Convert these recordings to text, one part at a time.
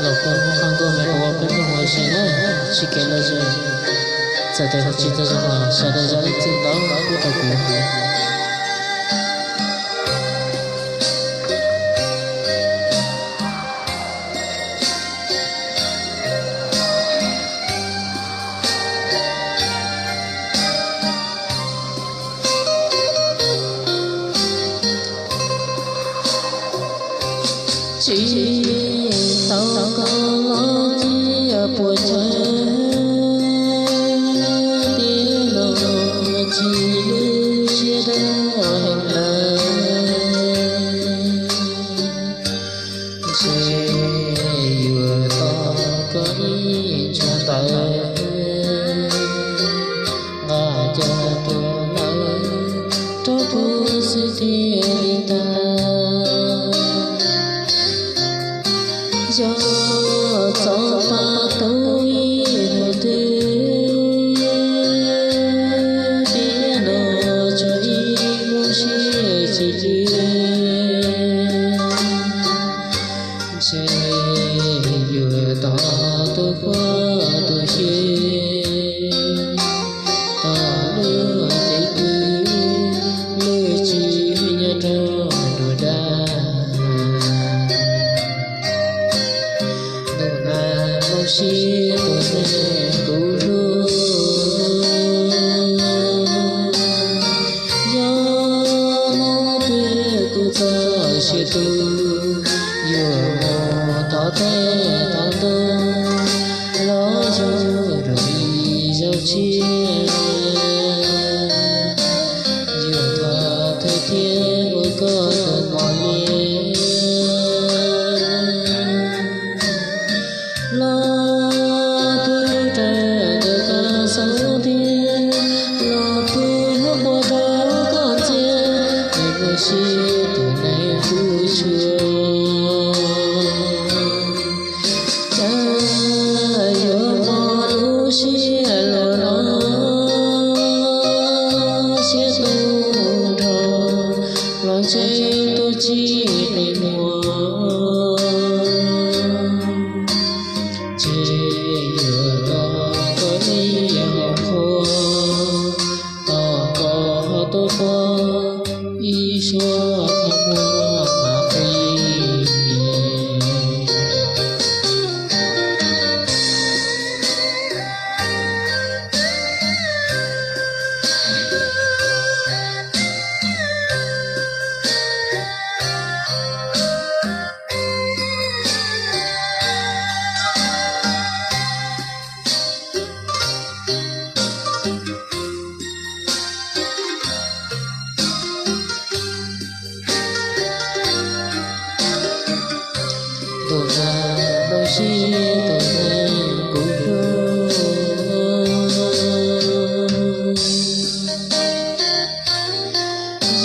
Los kuj muaj qab nkauj me qhov uas peb mloog ua si na, tsis kev lom zem. Txawm tias kuv tsis tau zoo los sawv daws zam lub txim ntau pub rau kuv. Tsis tau koj los cia puas tsawg, tiam no tsis lub siab dawb heev lawm. Ntshe yuav tos koj ib ntsais ntawv, nqa cov tuaj lawm rau kuv xwb thiaj li tau. Yog txog pab tau ib hnub twg, tiam no tsuas ib hmos siab tsis cia. Ntshe yuav tos tus qhuab tus xyeem, tos lub cev kwv lub tsis nyob rau nruab dab. Ntuj na, zoo siab tus neeg kuv hlub, yog hnub twg kuv txoj sia tu, yuav mus thov tej thov tus los yug dua ib zaug tshiab, yuav thov tej thiab ua koj tus mos li. Los pw raws ntawm koj xub ntiag, los pw hauv quas rau koj ntxiag, es nplooj siab tus neeg kuv tshua. Cas yuav mob lub siab los no, siab tu nrho los ntshe tu tsis qi muag. Ces yuav tos koj ib hom qhua, tos koj tus qhuab ib suab qhov muag mam qi. Tus neeg nplooj siab tus neeg kuv hlub,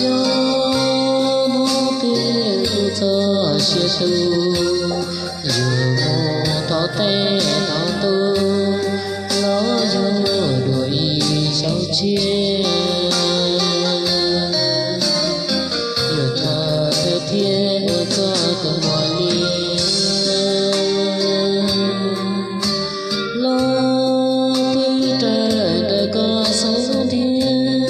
yog hnub twg kuv txoj sia tu, yuav mus thov tej thov tus los yug dua ib zaug tshiab, yuav thov tej thiab ua koj tus mos li. Los pw raws ntawm koj xub ntiag,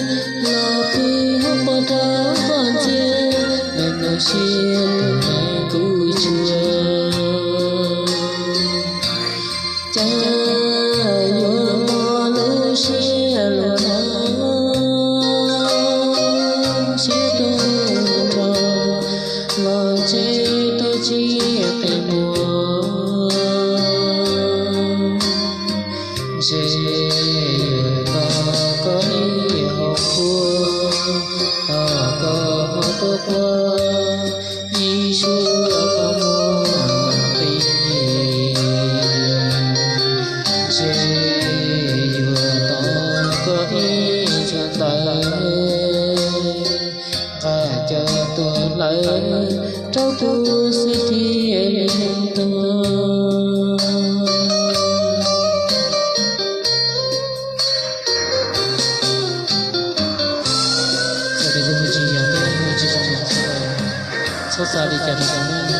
los pw hauv quas rau koj ntxiag, nplooj siab tus neeg kuv tshua. Cas yuav mob lub siab los no, siab tu nrho los ntshe tu tsis qi muag. Ntshe yuav tos koj ib hom qhua, tos koj tus qhuab ib suab qhov muag mam qi. Ntshe yuav tos koj ib ntsais ntawv, nqa cov tuaj hlawv rau kuv xwb thiaj li tau. Txawm tias kuv tsis yog peb tsis zoo, txhob xav li cas rau kuv.